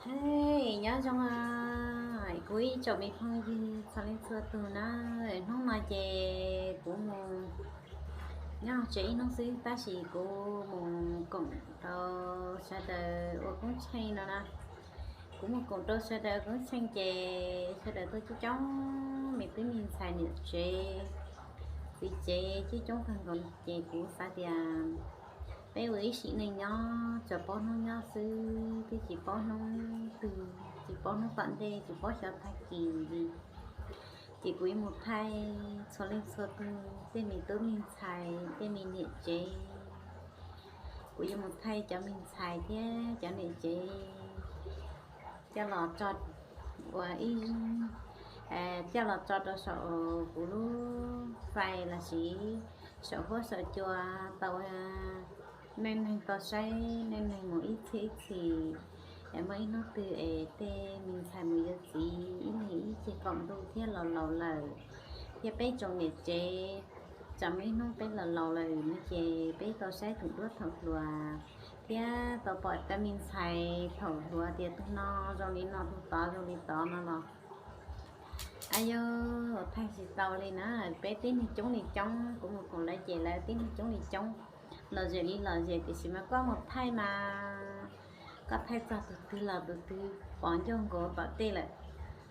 Hej, nyob zoo, kuv ib tsoom me phooj ywg txhua leej txhua tus na, hnub no ces kuv mus nyob tsev ib hnub xwb tab sis kuv mus koom rau sawv daws ua koob tsheej no na. Kuv mus koom rau sawv daws ua koob tsheej ces sawv daws tuaj coob coob, me tub me ntxhais niam tsev txiv tsev coob coob kawg nkaus ces kuv xav tias peb ua ib sim neej nyob tsuas paub hnub nyob xwb twb tsis paub hnub twg, tsis paub hnub tom ntej, tsis paub xyov tag kis li. Ces kuv yuav mus thaij txhua leej txhua tus tej me tub me ntxhais tej me niam tsev, kuv yuav mus thaij cov me ntxhais thiab cov niam tsev coj los tso, ua ib, coj los tso rau saum kuv lub fais los sis saum huab saum cua tau, neej neeg tau saib, neej neeg mus ib txhis ib txhis, muaj ib hnub twg es tej me ntxhais mus yuav txiv ib leeg ib ceg qaum ntuj thiab los laus lawm, thiab peb tsoom niam tsev tsam muaj ib hnub peb los laus lawm no ces peb tau saib thaum duab thaum hluas thiab tau pom cov me ntxhais thaum hluas tias tus no zoo li no, tus tod zoo li tod no los, a yog thaij tsis tau li na. Peb tib neeg coob li coob, kuv mus koom lawv ces lawv tib neeg coob li coob, lom zem li lom zem tiam sis mas koj mus thaij mas koj thaij txog tus twg los tus twg pom ncauj nkaus tom tej lawm,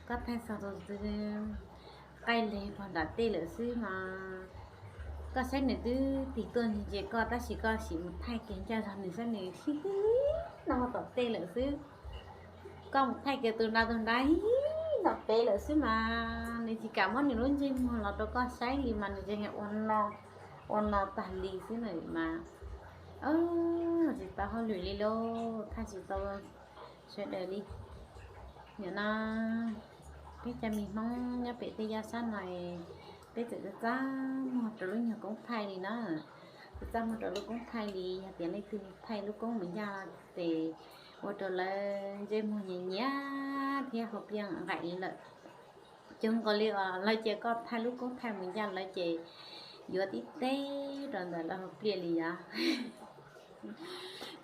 koj thaij txog tus twg qaij leg pog nram tej lawm xwb mas koj saib nws twb tig tuaj ntsia koj tab sis koj sim mus thaij kiag ncaj zog nws saib nws sib tib no tom tej lawm xwb. Koj mus thaij kiag tus nrad tus nrad ib tom pem lawm xwb mas nws tsis kam muab nws lub ntsej muag los rau koj saib li mas nws tseem ua no, ua no tag li xwb na mas. Tsis tau hauj lwm li lauj, thaij tsis tau sawv daws li. Nim no peb cov me Hmoob nyob pem tej yaj sab no, peb txawm txaj txaj muag rau lub nyuag koob thaij li na. Txaj txaj muag rau lub koob thaij li, yog tias leej twg thaij lub koob mus ncaj ces ua rau lawv ntsej muag nyias nyias thiab hauv pliaj nqaim li lawm. Coob nkaus li os, lawv cia koj thaij lub koob thaij mus ncaj lawv ces yuav tib teb rau ntawm lawv hauv pliaj li yom.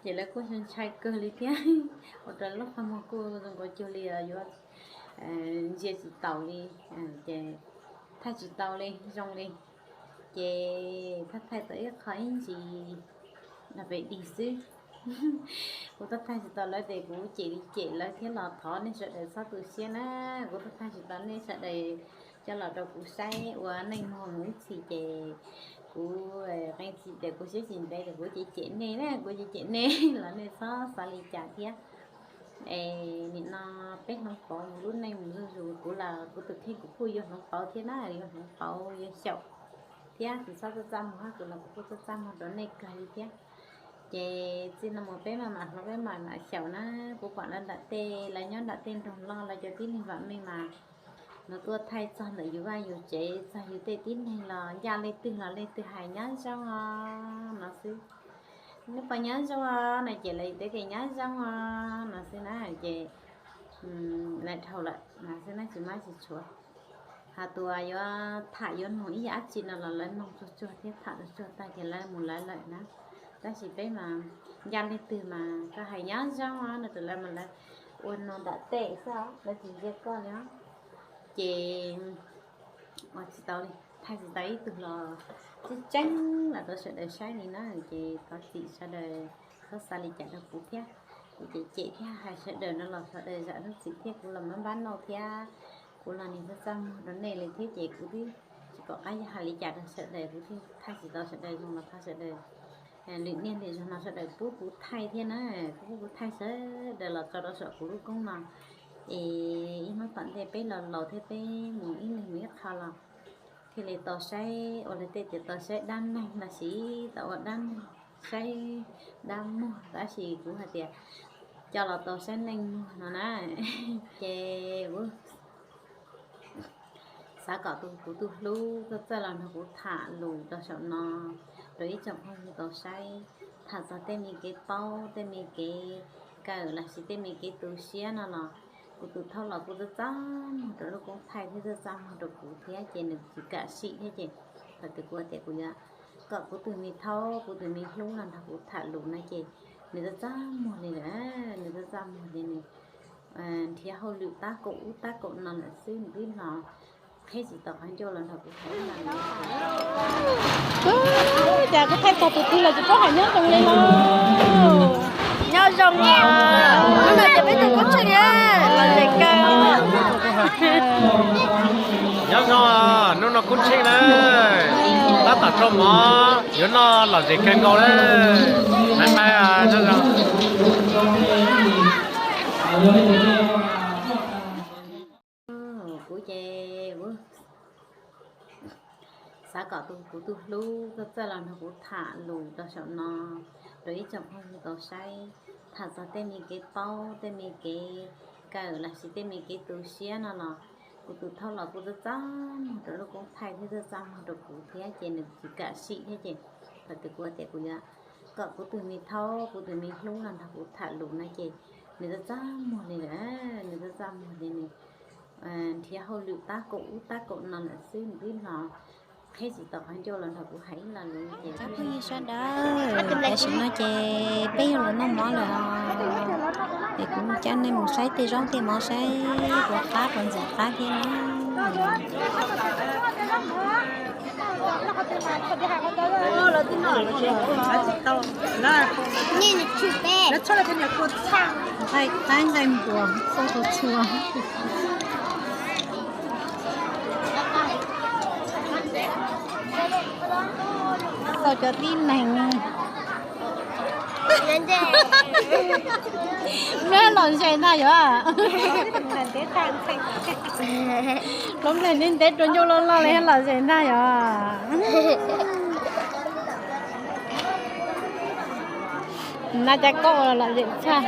Ces lawv kuj ntshai kawg li thiab, ua rau lub qhov muag kuj zoo nkaus cuag li yuav ntsia tsis taus li, ces thaij tsis tau li zoo li. Ces thaij thaij tau ib qho ib ntsis los pem dig xwb. Kuv thaij thaij tsis tau lawv ces kuv cem li cem lawv thiab los thov nej sawv daws txhob tu siab na. Kuv thaij thaij tsis tau nej sawv daws coj los rau kuv saib ua neej muag mus ib txhis ces kuv qee txhis tias kuv siab tsis ntev ces kuv cem cem nej na, kuv cem cem nej los nej txhob xav li cas thiab. Es nim no peb hloov pauv mus lub neej mus zuj zus, kuv los kuv tus kheej kuv kuj yuav hloov pauv thiab na, yuav hloov pauv yuav xyaum thiab, kuv txhob txaj txaj muag, kuv los kuv kuj txaj txaj muag rau nej kawg li thiab. Ces txij no mus peb maj mam hloov peb maj mam xyaum na. Kuv pom lawv nram tej, lawv nyob nram tej nroog loj, lawv cov tib neeg vam meej mas nws tuaj thaij txog ntawm yus vaj yus tsev, txog yus tej tib neeg los ncaj leej twg los leej twg hais nyob zoo os no xwb. Neb puas nyob zoo os no ces lawv teb tias nyob zoo os no xwb na. Ces lawv dhau lawm no xwb na, tsis muaj tsis tshuav. Hos tus uas yuav tham yuav noog ib yam dab tsi no los lawv noog tsuag tsuag thiab tham tsuag tsuag tag ces lawv mus lawv lawm na. Tab sis peb mas ncaj leej twg mas koj hais nyob zoo no rau lawv mas lawv ua no nram tej xwb, lawv tsis ntsia koj li os. Ces ua tsis tau li, thaij tsis tau ib tug los tseeb tseeb los rau sawv daws saib li na. Ces thov txim sawv daws txhob xav li cas rau kuv thiab. Kuv cem cem thiab hais sawv daws no los sawv daws zam lub txim thiab, kuv los mab npab nauj thiab, kuv los niag txaj txaj muag rau nej li thiab ces kuv twb tsis pom qab yuav hais li cas rau sawv daws, kuv thiaj thaij tsis tau sawv daws zoo los thov sawv daws lwm niaj lwm zaug no sawv daws pub kuv thaij thiab na, kuv pub kuv thaij sawv daws los tso rau saum kuv lub koob no. Es ib hnub tom ntej peb los laus thiab peb mus ib leeg mus ib qho los thiaj li tau saib, ua li tej tias tau saib dab neeg los sis tau ua dab neeg saib dab muag, tab sis kuv hais tias coj los tau saib neej muag no na. Ces kuv xav kom tus kuv tus hlub txawj txawj los nrog kuv tham lus rau saum no rau ib tsoom phooj ywg tau saib, tham txog tej me kev paub, tej me kev kawm los sis tej me kev tu siab no los kuv tus thaub los kuj txaj txaj muag rau lub koob thaij thiab txaj txaj muag rau kuv thiab ces nws tsis kam sim thiab ces thaum twg kuv tias kuv yuav kom kuv tus me thaub kuv tus me hlub los nrog kuv tham lus no ces nws txaj txaj muag li lawm, nws txaj txaj muag li nws nrhiav hauj lwm tab kaum ub tab kaum no lawm xwb nws twb los qheb tsis tau qhov ncauj los nrog kuv hais ib lo lus. Cas kuv thaij txog tus twg los tsis paub hais nyob zoo li lauj. Nyob zoo os, hnub no ces peb tug koob tsheej na, los zem kawg. Nyob zoo, hnub no koob tsheej na, tab tom tsau mov yuav noj los zem kawg nkaus na. Nyob zoo. Kuv ces xav kom kuv tus hlub txawj txawj los nrog kuv tham lus rau saum no rau ib tsoom phooj ywg tau saib, tham txog tej me kev paub, tej me kev kawm los sis tej me kev tu siab no los kuv tus thauj los kuj txaj txaj muag rau lub koob thaij thiab txaj txaj muag rau kuv thiab ces nws tsis kam sim thiab ces thaum twg kuv tias kuv yuav kom kuv tus me thauj, kuv tus me hlub los nrog kuv tham lus no ces nws txaj txaj muag li lawm, nws txaj txaj muag li nws nrhiav hauj lwm tab kaum ub tab kaum no lawm xwb nws twb los qheb tsis tau qhov ncauj los nrog kuv hais ib lo lus ces. Phooj ywg sawv daws, tam sim no ces peb yuav los noj mov lawm os. Es kuv coj nej mus saib tej zaub tej mov saib puas qab puas ntxim qab thiab na. Nqaij qaib nqaij npuas txoj txhua txhua. Tau cov tib neeg. Neb los ze ntag yom. Lub nplaig neb ntev rau ncauj loj loj li los ze ntag yom. Na cas koj los zem tshaj.